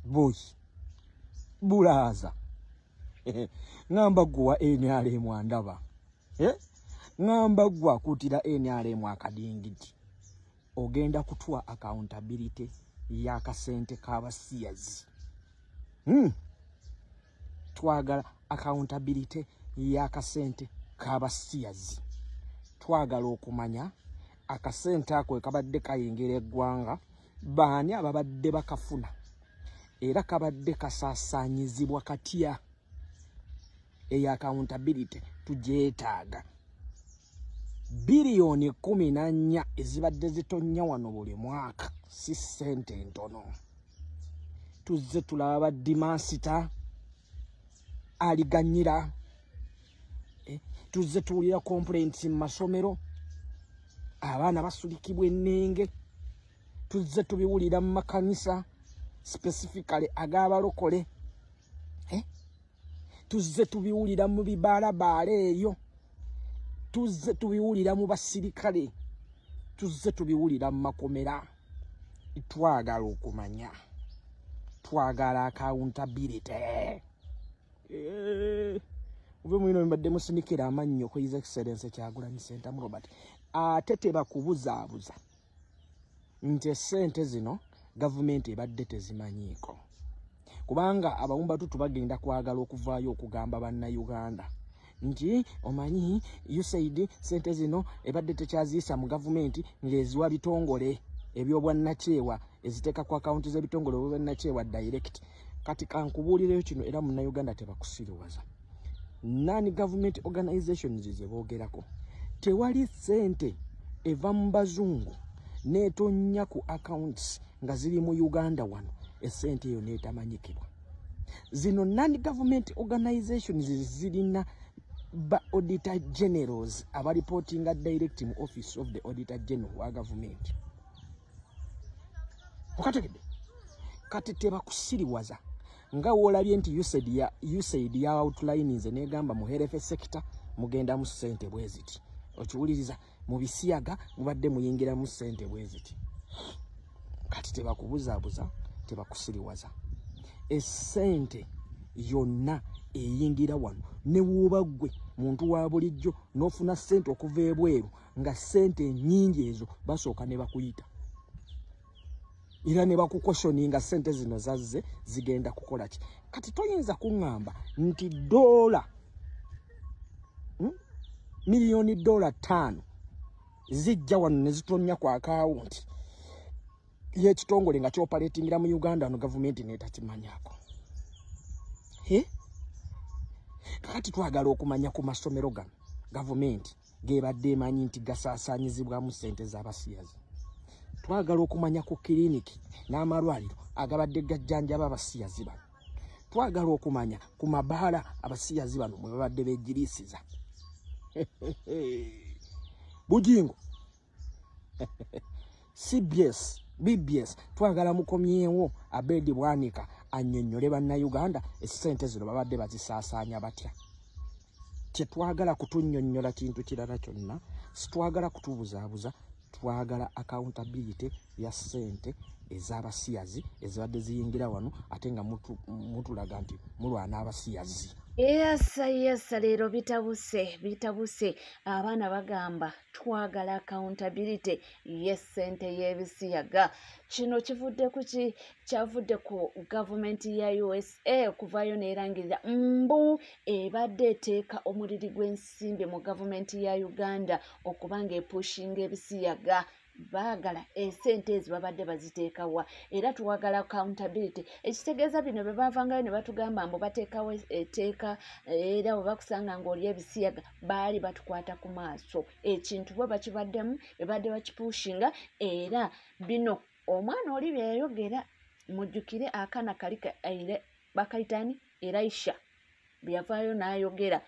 Boy bulaza ngamba gwa NRM andaba ngamba gwa kutira NRM akadingiti ogenda kutwa accountability ya kasente kabasiyazi. Twagala accountability ya kasente kabasiyazi. Twagala okumanya akasente ako kabadde kayingira eggwanga baani ababadde bakafuna era kabadde kasaasaanyizibwa katya. Eya accountability tujeetaaga. Biliyoni 14 ezibadde zitonnya wano buli mwaka si ssente ntono. Tuzze tulaba dimansita aliganyira, tuzze tuwulira complaints mu masomero, abaana basulikibwa ennenge, tuzze tubiwulira mu makanisa specifically ag'abalokole, tuzze tubiwulira mu bibaalabaala eyo, tuzze tubiwulira mu basirikale, tuzze tubiwulira mu makomera. Twagala okumanya, twagala accountability. Uve mwino mbadde musinikira amannyo ku His Excellency Kyagulanyi Ssentamu Robert. Ate tebakubuzaabuza nti essente zino gavumenti ebadde tezimanyiiko, kubanga abawumbatutu bagenda kwagala okuvaayo okugamba bannayuganda nti omanyi USAID sente zino ebadde tekyaziisa mu gavumenti ng'eziwa bitongole ebyobwannakyewa, eziteeka ku akawunti z'ebitongole ebyobwannakyewa direct. Kati kankubuulireyo kino era munnayuganda tebakusiruwaza. Non government organizations ze boogerako, tewali ssente eva mu bazungu n'etonnya ku accounts nga ziri mu Uganda wano essente eyo n'etamanyikibwa. Zino non government organizations zirina ba auditor generals abareportinga direct mu office of the auditor general wa government. Okategedde? Kati tebakusiriwaza nga woolabye nti USAID ya outlininze n'egamba mu health sector mugenda mu ssente bwe ziti, okiwuliriza mu bisiyaga mubadde muyingiramu ssente bwe ziti. Kati tebakubuzaabuza, tebakusiriwaza. Essente yonna eyingira wano ne wooba ggwe muntu wa bulijjo n'ofuna ssente okuva ebweru nga ssente nnyingi ezo basooka ne bakuyita era ne bakukwestioninga ssente zino zazze zigenda kukola ki. Kati toyinza kuŋŋamba nti dola miliyoni $5 zijja wano ne zitonnya ku akawunti y'ekitongole nga kyoperatingira mu Uganda wano gavumenti n'etakimanyako. Kakati twagala okumanya ku masomero gano gavumenti gebadde emanyi nti gasaasaanyizibwamu ssente z'abasiyazi. Twagala okumanya ku kiriniki n'amalwaliro agabadde gajjanjaba abasiyazi bano. Twagala okumanya ku mabaala abasiyazi bano mwe babadde beegiriisiza. Bujingo CBS BBS twagala mukomyewo Abedi Bwanika annyonnyole bannayuganda essente zino babadde bazisaasaanya batya. Tetwagala kutunnyonnyola kintu kirala kyonna, sitwagala kutubuzaabuza, twagala accountability ya ssente ez'abasiyazi ezibadde ziyingira wano ate nga mutulaga nti mulwana abasiyazi. Yasa yasa leero bitabuse bitabuse. Abaana bagamba twagala accountability y'essente y'ebisiyaga. Kino kivudde ku ki? Kyavudde ku gavumenti ya USA okuvaayo n'erangirira mbu ebadde eteeka omuliri gw'ensimbi mu gavumenti ya Uganda okuba ng'epushinga ebisiyaga. Baagala esente ezo babadde baziteekawa era tuwagala accountability. Ekitegeeza bino bwe baavangayo ne batugamba mbu bateekawo etteeka era bwe bakusanga ng'oli ebisiyaga baali batukwata ku maaso. Ekintu bwe bakibaddemu bwe badde bakipushinga era bino omwana oli bye yayogera mujjukire akaana kali bakayitaani Elisha bwe yavaayo n'ayogera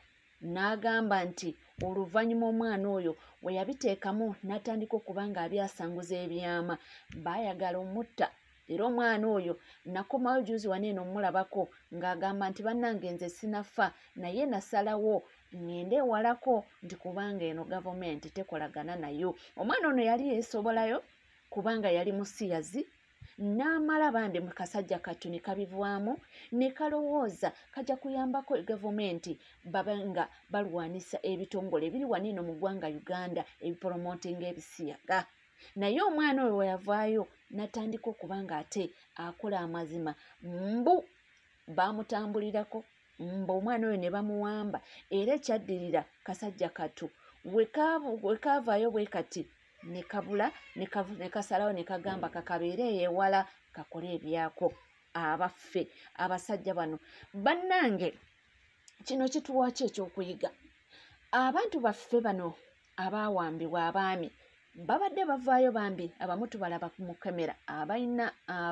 n'agamba nti oluvannyuma omwana oyo we yabiteekamu n'atandika okuba ng'abyasanguza ebyama baayagala omutta. Era omwana oyo nakomawo juzi wano eno mmulabako ng'agamba nti bannange nze sinafa naye nasalawo ngende ewalako nti kubanga eno gavumenti tekolagana nayo. Omwana ono yali yeesobolayo kubanga yali musiyazi N'amala bambi mu kasajja kattu ne kabivaamu ne kalowooza kajja kuyambako gavumenti babe nga balwanisa ebitongole ebiri wano eno mu ggwanga Uganda ebiporomotinga ebisiyaga. Naye omwana oyo we yavaayo n'atandika okuba ng'ate akola amazima, mbu baamutambulirako, mbu omwana oyo ne bamuwamba. Era ekyaddirira kasajja kattu we kaavaayo bwe kati ne kabula ne kasalawo ne kagamba kakabeere ewala kakole ebyako. Abaffe abasajja bano bannange, kino kituwa ki ekyokuyiga? Abantu baffe bano abaawambibwa abaami babadde bavaayo bambi, abamu tubalaba mu kamera abalina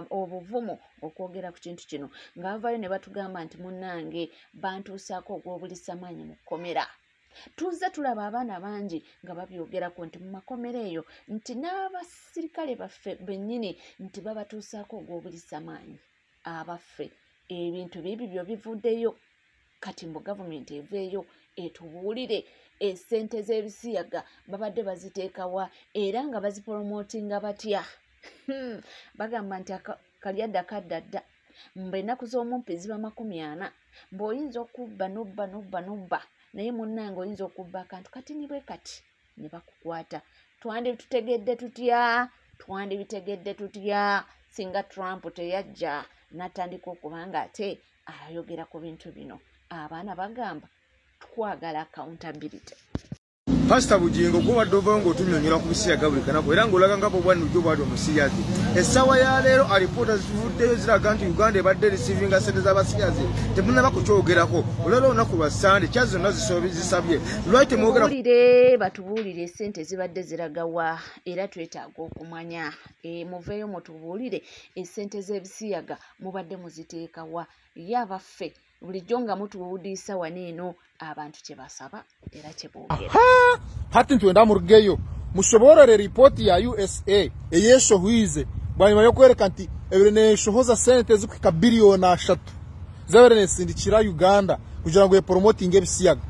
obuvumu okwogera ku kintu kino, nga bavaayo ne batugamba nti munnange bantuusaako ogw'obulisamaanyi mu kkomera. Tuzze tulaba abaana bangi nga babyogerako nti mu makomera eyo nti n'abasirikale baffe bennyini nti babatuusaako ogw'obulisamaanyi. Abaffe ebintu bibi byo bivuddeyo. Kati mbu gavumenti eveeyo etubuulire essente z'ebisiyaga babadde baziteekawa era nga baziporomotinga batya. Bagamba nti kalyadda kadda dda, mbu ennaku z'omumpi ziba 40, mbu oyinza okubba nobba nobba nobba, naye munnange oyinza okubba akantu katini bwe kati ne bakukwata. Twanditutegedde tutya? Twandibitegedde tutya singa Trump teyajja n'atandika okuba nga ate ayogera ku bintu bino? Abaana bagamba twagala accountability. Pastor Bujingo gwe ovayo ng'otunnyonnyola ku bisiyaga buli kanaku era ng'olaga nga bw'obwanujjo bwali omusiyazi. Essaawa ya leero alipoota zivuddeyo ziraga nti Uganda ebadde receivinga ssente z'abasiyazi, temunnaba kukyogerako. Olwaleero olunaku lwa Ssande, kya zonna zisabye. Lwaki temwogera? Batubuulire essente zibadde ziragawa, era twetaaga okumanya. Muveeyo mutubuulire essente z'ebisiyaga mubadde muziteekawa. Ye abaffe bulijjo nga mutuwudiisa wano eno abantu kye basaba era kye boogera. Hati ntwenda murugeyo mushoborere ripoti ya USA eyeshohwize bwanyuma yokwereka nti ebire neshohoza sente zikuhika biliyoni 3 zabere nesindikira Uganda kugira ngo epromotinge ebisiyaga.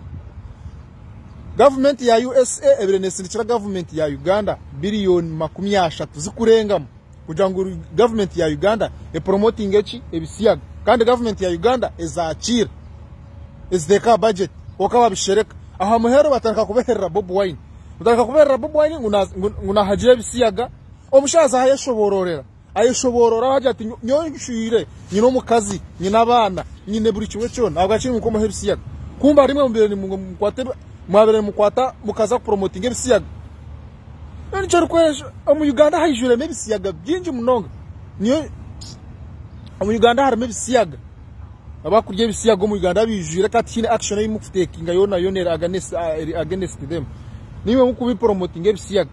Government ya USA ebire nesindikira government ya Uganda biliyoni 30 zikurengamu kugira ngo government ya Uganda epromotinge eki ebisiyaga. Kandi government ya Uganda ezakira eziteka budget wakaba bishereka aha muhero batandika kubeherera Bobi Wine, batandika kubeherera Bobi Wine ngunahagira ebisiyaga. Omushaza ayeshobororera ayeshoborora haja ati nyonshire nyina omukazi nyina abaana nyine buri kimwe cyona agakiri mukomo ebisiyaga. Kumba rimwe mubire mukwate mwabere mukwata mukaza promoting ebisiyaga. Nicyo rukwesha mu Uganda hayijuremo ebisiyaga byingi munonga. Niyo mu Uganda harimo ebisiyaga, abakurya ebisiyaga mu Uganda bijure kati hine action ayi mukutakinga yona yonera against them. Niwe mukubi promoting ebisiyaga.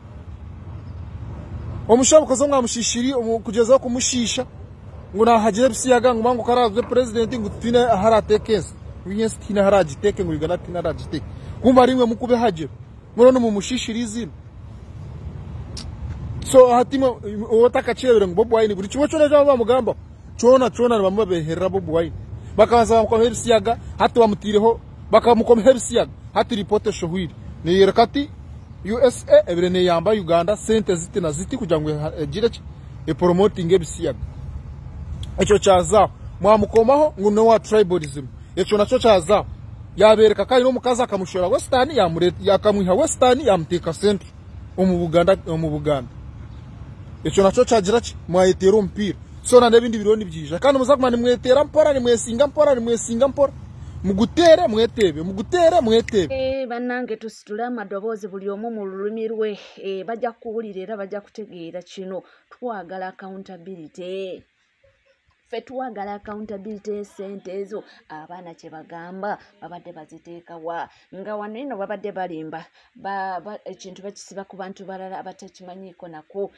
Omushabukozo mwamushishiri kugeza kumushisha ngo nahagira ebisiyaga ngo mangu karazwe president ngo tine haratekeza wiyensi tine haragiteke ngo Uganda tine haragiteke. Kumba rimwe mukube haje murono mumushishirizi. So hatima otakachebere ngo Bobi Wine buri kimwe cyona cyabamugamba chona chona bamubeherera Bobi Wine bakabanza bamukomeho ebisiyaga, hati bamutireho bakamukomeho ebisiyaga, hati ripote shohwiri niyereka ati USA ebire neyamba Uganda sente ziti na ziti kugira ngo egire epromoting ebisiyaga. Ekyo kyaza mwamukomaho ngo no wa tribalism, ekyo nakyo kyaza yabereka kandi n'omukazi akamushora Western yakamwiha Western yamuteka sente omu Buganda omu Buganda. Ekyo nakyo kyagira ki mwayetera omupiira. So na n'ebindi bironi byija kandi muza kumana nimwetera mpora nimwesinga mpora nimwesinga mpora mugutere mwetebe mugutere mwetebe. Bannange tusitule amadoboozi buli omu mu lulimi lwe, bajja kuwulira era bajja kutegeera kino. Twagala accountability, ffe twagala accountability. Essente ezo abaana kye bagamba babadde baziteekawa, nga wano eno babadde balimba ekintu bakisiba ku bantu balala abatakimanyiiko nako.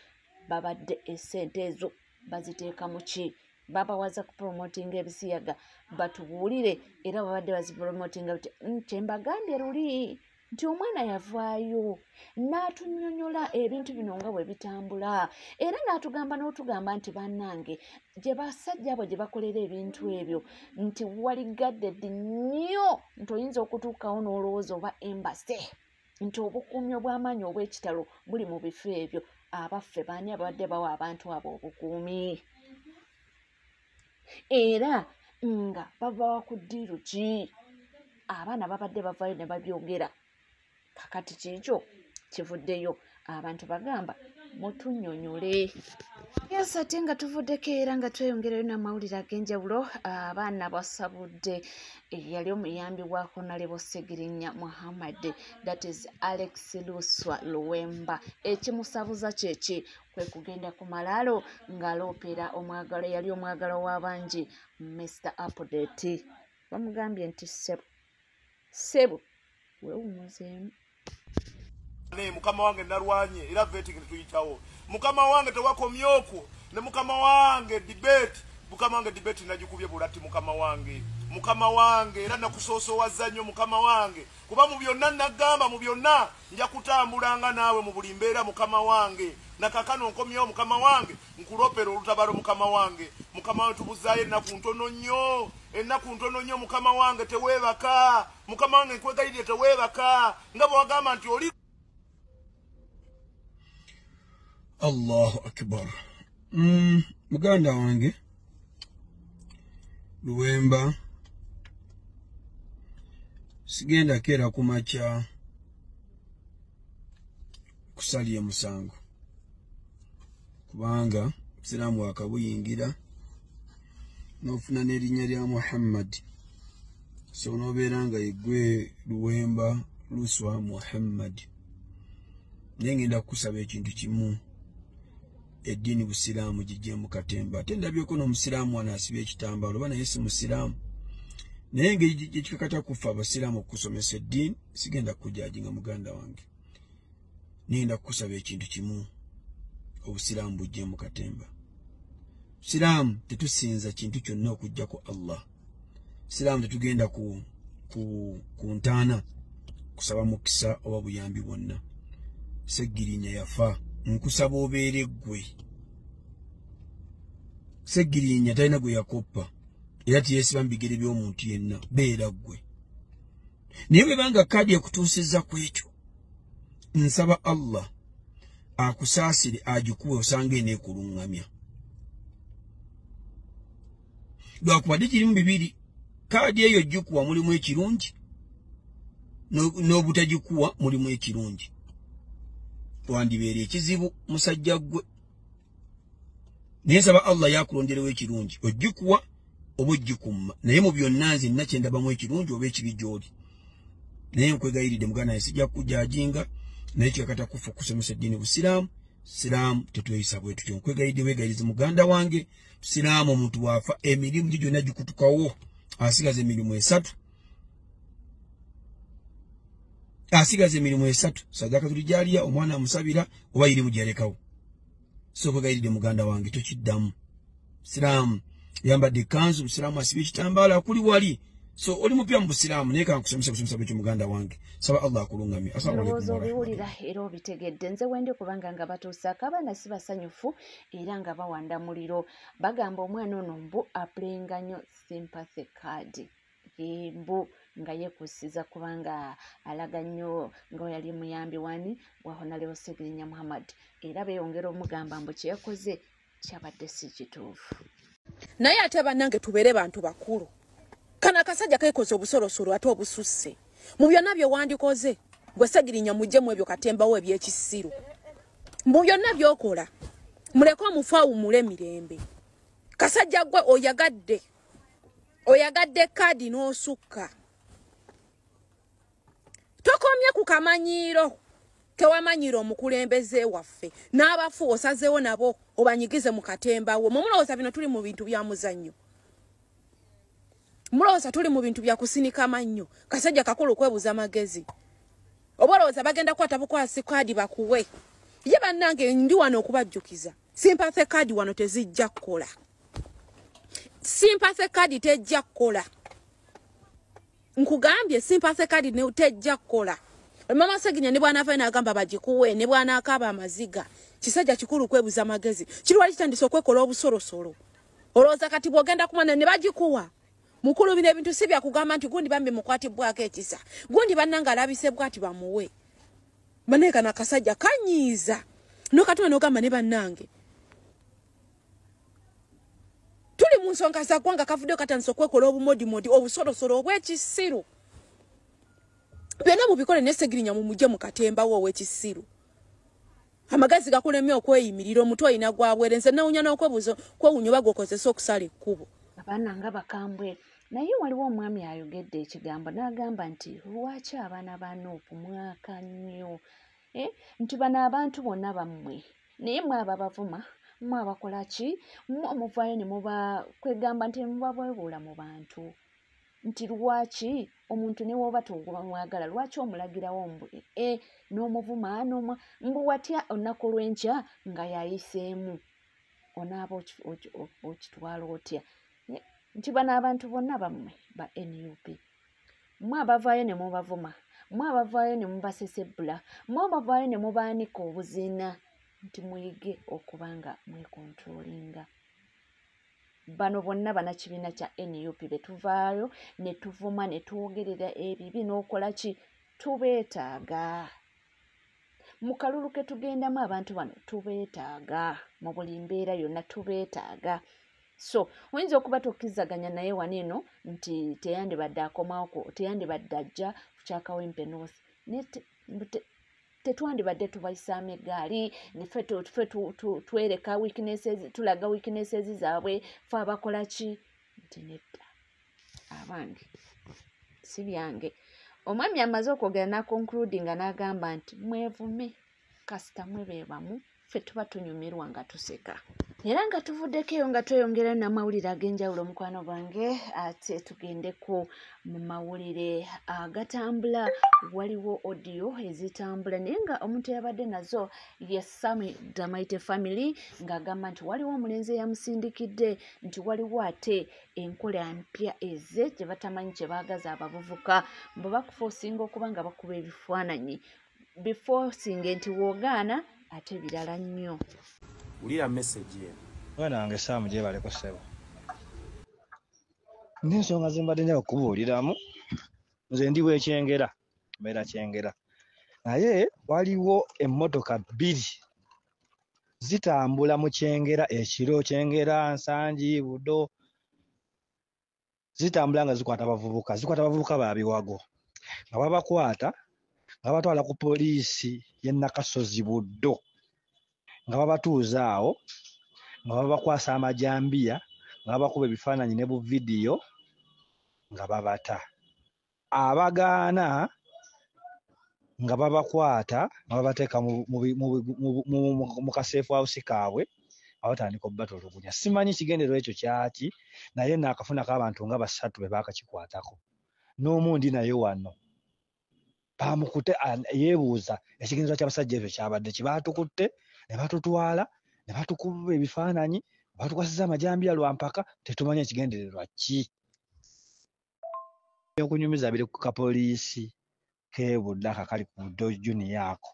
Babadde essente ezo baziteeka mu ki? Babawaza ku promotinga ebisiyaga, batubuulire era babadde bazipromotinga buti. Kyembagambye luli nti omwana yavaayo n'atunnyonnyola ebintu bino nga bwe bitambula, era n'atugamba n'otugamba nti bannange gye basajja abo gye bakolera ebintu ebyo nti waligaddedde nnyo nti oyinza okutuukawo n'olowooza oba embassy nti obukuumi obw'amaanyi obw'ekitalo buli mu bifo ebyo. Abaffe baani abadde bawa abantu abo obukuumi? Era nga bava ku ddiiru ki? Abaana babadde bavaayo ne babyogera. Kakati kikyo kivuddeyo, abantu bagamba mutunnyonnyole. Yes, ate nga tuvuddeko era nga tweyongerayo n'amawulire ag'enjawulo. Abaana basabudde eyali omuyambi wa Honorable Ssegirinya Muhammad, that is Alex Luswa Luwemba. Ekimusabuza kyeki? Kwe kugenda ku malaalo ng'aloopera omwagala yali omwagala w'abangi Mr. Update. Bamugambye nti ssebo ssebo weewummuzeemu. Mukama wange nalwanye era vetting netuyitawo. Mukama wange tewakomye okwo ne mukama wange debate, mukama wange debate nagikubye bulati mukama wange. Mukama wange era nakusoosowaza nnyo mukama wange, kuba mu byonna nagamba mu byonna nja kutambulanga naawe mu buli mbeera mukama wange. Nakakano nkomyewo mukama wange, nkulopera olutabalo mukama wange. Mukama wange tubuzaayo ennaku ntono nnyo, ennaku ntono nnyo mukama wange, teweebaka mukama wange, nkwegayirire teweebaka nga bwe wagamba nti oli Allahu Akbar. Muganda wange Luwemba, sigenda kera kumakya kusalya musango, kubanga Busiraamu wakabuyingira n'ofuna n'erinnya lya Muhammad, so n'obeera nga yeggwe Luwemba Luswa Muhammad. Naye ngenda kukusaba ekintu kimu, eddiini Busiraamu giggyemu katemba. Ate ndabyeko n'omusiraamu wano asibye ekitambaalo, oba naye si musiraamu, naye engeri gyekikakata kufa abasiraamu okusomesa eddiini, sigenda kukujajinga muganda wange. Nenda kukusaba ekintu kimu, obusiraamu buggyemu katemba. Busiraamu tetusinza kintu kyonna okuggyako Allah. Busiraamu tetugenda ku ntaana kusaba mukisa oba buyambi bwonna. Ssegirinya yafa, nkusaba obeere ggwe. Ssegirinya talina gwe yakoppa, era teyeesiba mu bigere by'omuntu yenna, beera ggwe. Naye bwe banga kaadi ekutuusizza ku ekyo, nsaba Allah akusaasire agikuwe osange eneekuluŋŋamya. Lwakubadde kirimu bibiri, kaadi eyo gikuwa mulimu ekirungi n'obutagikuwa mulimu ekirungi. Wandibeera ekizibu musajja ggwe, naye nsaba Allah yakulonderewo ekirungi, ogikuwa oba ogikumma. Naye mu byonna nze nina kye ndabamu ekirungi oba ekibi gy'oli. Naye nkwegayiridde muganda wange, sijja kukujajinga, naye kikakata kufa okusomesa eddiini Busiraamu. Siraamu tetweyisa bwe tutyo. Nkwegayiridde weegayirize muganda wange. Siraamu omuntu bw'afa emirimu gye gyonna gikutukawo, asigaza emirimu esatu, asigaza emirimu esatu: sadaka tulijaliya, omwana amusabira, oba irimu gyalekawo. So nkwegayiridde muganda wange, tokiddamu. Siraamu yambadde ekkanzu, Musiraamu asibye ekitambaala akuli wali, so oli mupya mu Busiraamu, naye kankusomesa busomesa bwekyo muganda wange. Saba Allah akulungamye. Assalamu alaykum. Ndowooza obiwulira era obitegedde. Nze wendi kubanga nga batuusaako abaana si basanyufu era nga bawanda muliro. Bagamba omwana ono mbu apulayinga nnyo sympathy card, mbu nga yeekusiza kubanga alaga nnyo nga yali muyambi wani wa Honorable Ssegirinya Muhammad, era beeyongera omugamba mbu kye yakoze kyabadde si kituufu. Naye ate bannange tubeere bantu bakulu. Kana akasajja keekoze obusolosolo ate obususse. Mu byonna bye wandikoze, gwe Ssegirinya muggyemu ebyo katembawo eby'ekisiru. Mu byonna by'okola, muleke omufu awummule mirembe. Kasajja gwe oyagadde, oyagadde kaadi n'osukka. Tokomye ku kamanyiiro kewamanyiiro omukulembeze waffe n'abafu osazeewo nabo obanyigize mu katembawo. Mwe mulowooza bino tuli mu bintu bya muzannyo? Mulowooza tuli mu bintu bya kusinika mannyo? Kasajja kakulu okwebuza amagezi. Oba olowooza bagenda kukwata bukwasi kaadi bakuwe? Ye bannange, ndi wano okubajjukiza, sympathy card wano tezijja kukola. Sympathy card tejja kukola. Nkugambye, sympathy card tejja kukola. Mama Seginya ne bw'anaava n'agamba bagikuwe, ne bw'anaakaaba amaziga, kisajja kikulu kwebuza amagezi. Kiri wali kitandise okwekola obusolosolo. Olowooza kati bw'ogenda kumana ne bagikuwa? Mukulu, bino ebintu si byakugamba nti gundi bambi mukwatibwako ekisa, gundi bannange alabise bwati bamuwe. Banaye kano akasajja kanyiiza nokatuma nogamba ne bannange tuli mu nsonga za ggwanga kavuddeyo katandise okwekola obumodimodi obusolosolo obw'ekisiru. Byonna mubikole ne Ssegirinya mumugye mu katemba wo ow'ekisiru. Amagezi gakulemye okweyimirira, omutwe olina gwabwere. Nze nawunya n'okwebuuza kwewunya oba gw'okozesa okusala ekkubo. Abaana nga bakambwe, naye waliwo omwami ayogedde ekigambo n'agamba nti lwaki abaana ba Nuupu mwaka nnyo, nti bano abantu bonna bammwe, naye mwe ababavuma, mwe abakola ki, mwe muvaayo ne muba kwegamba nti mubabwebuula mu bantu, nti lwaki omuntu ne woba tomwagala lwaki omulagirawo mbu n'omuvuma mbu watya olunaku lw'enkya nga yayiseemu onaaba okitwala otya, nti bano abantu bonna bammwe ba NUP, mwe abavaayo ne mubavuma, mwe abavaayo ne mubasesebbula, mwe abavaayo ne mubaanika obuziina, nti muyige okuba nga mwekontrolinga. Bano bonna bannakibiina kya NUP be tuvaayo ne tuvuma ne twogerera ebibi n'okola ki, tubeetaaga. Mu kalulu ke tugendamu abantu bano tubeetaaga, mu buli mbeera yonna tubeetaaga. So oyinza okuba tokkirizaganya naye wano eno nti teyandibadde akomawo, teyandibadde ajja ku kya Kawempe North, naye tetwandibadde tubayisaamu eggaali, ffe twereka weaknesses, tulaga weaknesses zaabwe, ffe abakola ki, nti nedda abange si byange. Omwami amaze okwogera n'aconcludinga n'agamba nti mwevume kasita mwe be bamu, ffe tuba tunyumirwa nga tuseka. Era nga tuvuddeko eyo nga tweyongerayo n'amawulire ag'enjawulo mukwano gwange, ate tugendeko mu mawulire agatambula. Waliwo audio ezitambula naye nga omuntu eyabadde nazo ye Sammy Damaite family, ng'agamba nti waliwo omulenzi eyamusindikidde nti waliwo ate enkola mpya eze gye batamanyi kye baagaza abavubuka, mbu bakufoosinga okuba nga bakuba ebifaananyi, bifoosinge nti woogaana ate birala nnyo. Wulira message eno. Mwana wange Sam gyebaleko ssebo. N'ensonga ze mbadde njagala okubuuliramu, nze ndi bw'ekyengera, mbeera Kyengera. Naye waliwo emmotoka bbiri zitambula mu Kyengera ekiro, Kyengera, Nsangi, Budo, zitambula nga zikwata abavubuka, zikwata abavubuka ba biwago. Nga babakwata nga babatwala ku poliisi y'e Nakasozi Buddo, nga babatuuza awo, nga babakwasa amajambiya, nga babakuba ebifaananyi ne buvidiyo, nga babata. Abagaana nga babakwata nga babateeka mu kaseefu house kaabwe, nga batandika okubatulugunya. Simanyi kigendererwa ekyo kyaki, naye naakafunako abantu nga basatu be baakakikwatako. N'omundi naye wano bamukutte, yeebuuza ekigendererwa ky'abasajja ebyo kyabadde ki. Baatukutte ne batutwala ne batukuba ebifaananyi, batukwasiza amajambiya lwa mpaka, tetumanyi ekigendererwa ki. Okunyumiza biri ku kapoliisi k'e Buddo ako akali ku Buddo Junior ako,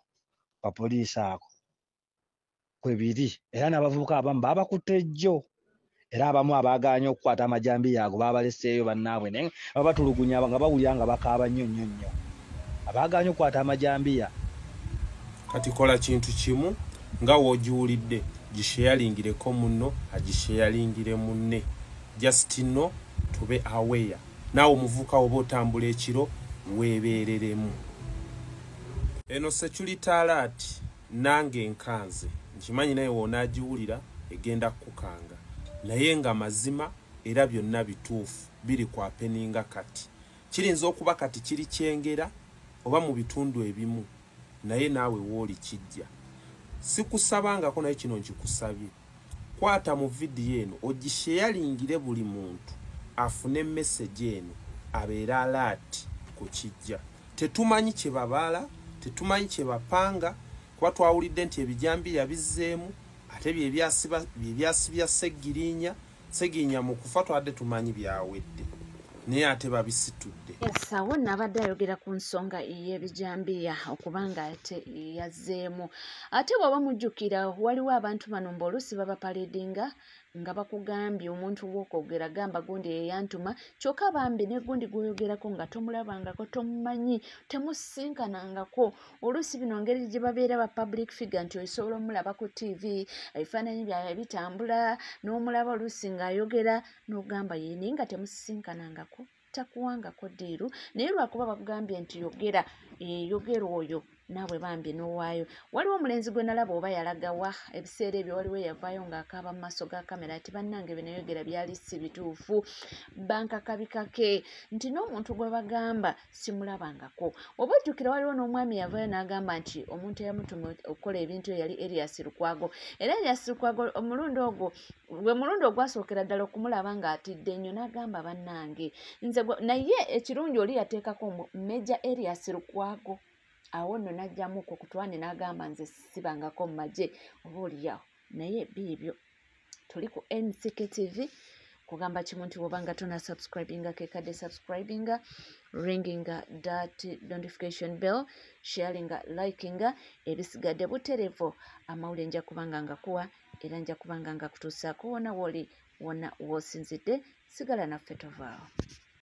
kapoliisi ako kwe biri. Era n'abavubuka abamu baabakutte jjo, era abamu abaagaanye okukwata amajambiya ago baabaleseeyo bannaabwe, naye babatulugunya nga bawulira nga bakaaba nnyo nnyo nnyo. Abaagaanye okukwata amajambiya. Kati kola kintu kimu nga w'ogiwulidde, gisheyaringireko munno, agisheyaringire munne. Just know tube aware. Naawe omuvubuka oba otambula ekiro weebeereremu. Eno security alert nange nkanze nkimanyi, naye w'onaagiwulira egenda kukukanga, naye nga mazima era byonna bituufu biri kwapeninga kati. Kirinza okuba kati kiri Kyengera oba mu bitundu ebimu, naye naawe w'oli kijja. Sikusabangako, naye kino nkikusabye. Kwata mu vidiyo eno ogisheyaringire buli muntu afune message eno, abeere alert ku kijja. Tetumanyi kye babala, tetumanyi kye bapanga, kuba twawulidde nti ebijambiya bizzeemu, ate bye byasibya Ssegirinya. Ssegirinya mu kufa twadde tumanyi byawedde, naye ate babisitudde. Yes, awo nabadde ayogera ku nsonga y'ebijambiya okubanga ate yazzeemu. Ate bw'oba mujjukira waliwo abantu bano mbu oluusi babapaledinga Nga bakugambye omuntu w'okwogera gamba gundi yeyantuma, kyokka bambi ne gundi gw'oyogerako nga tomulabangako, tomumanyi, temusinkanangako. Oluusi bino ngeri gye babeera ba public figure nti osobola omulaba ku TV, ebifaananyi byabwe bitambula, n'omulaba oluusi ng'ayogera n'ogamba ye, naye nga temusinkanangako, takuwangako ddiiru, naye lwakuba bakugambye nti yogera, yogera oyo naawe bambi n'owaayo. Waliwo omulenzi gwe nalaba oba yalagawa ebiseera ebyo, waliwo eyavaayo ng'akaaba mu maaso ga kamera ati bannange bye nayogera byali si bituufu, bankakabikake nti n'omuntu gwe bagamba simulabangako. Oba ojjukira waliwo n'omwami yavaayo n'agamba nti omuntu eyamutuma okukola ebintu yali Erias Lukwago, era Erias Lukwago omulundi ogwo gwe mulundi ogwasookera ddala okumulaba ng'atidde nnyo, n'agamba bannange nze naye ekirungi oli yateekako Major Erias Lukwago. Awo nno n'ajjamuko kutwane n'agamba nze sibangako mu magye oba oliawo. Naye biibyo tuli ku NCK TV, kugamba kimu nti bw'obanga tonna subscribinga kekadde subscribinga, ringinga that notification bell, sharinga, likinga, ebisigadde butereevu amawulire nja kubanga ngakuwa era nja kubanga ngakutuusaako wonna w'oli, wonna w'osinzidde. Sigala naffe, tovaawo.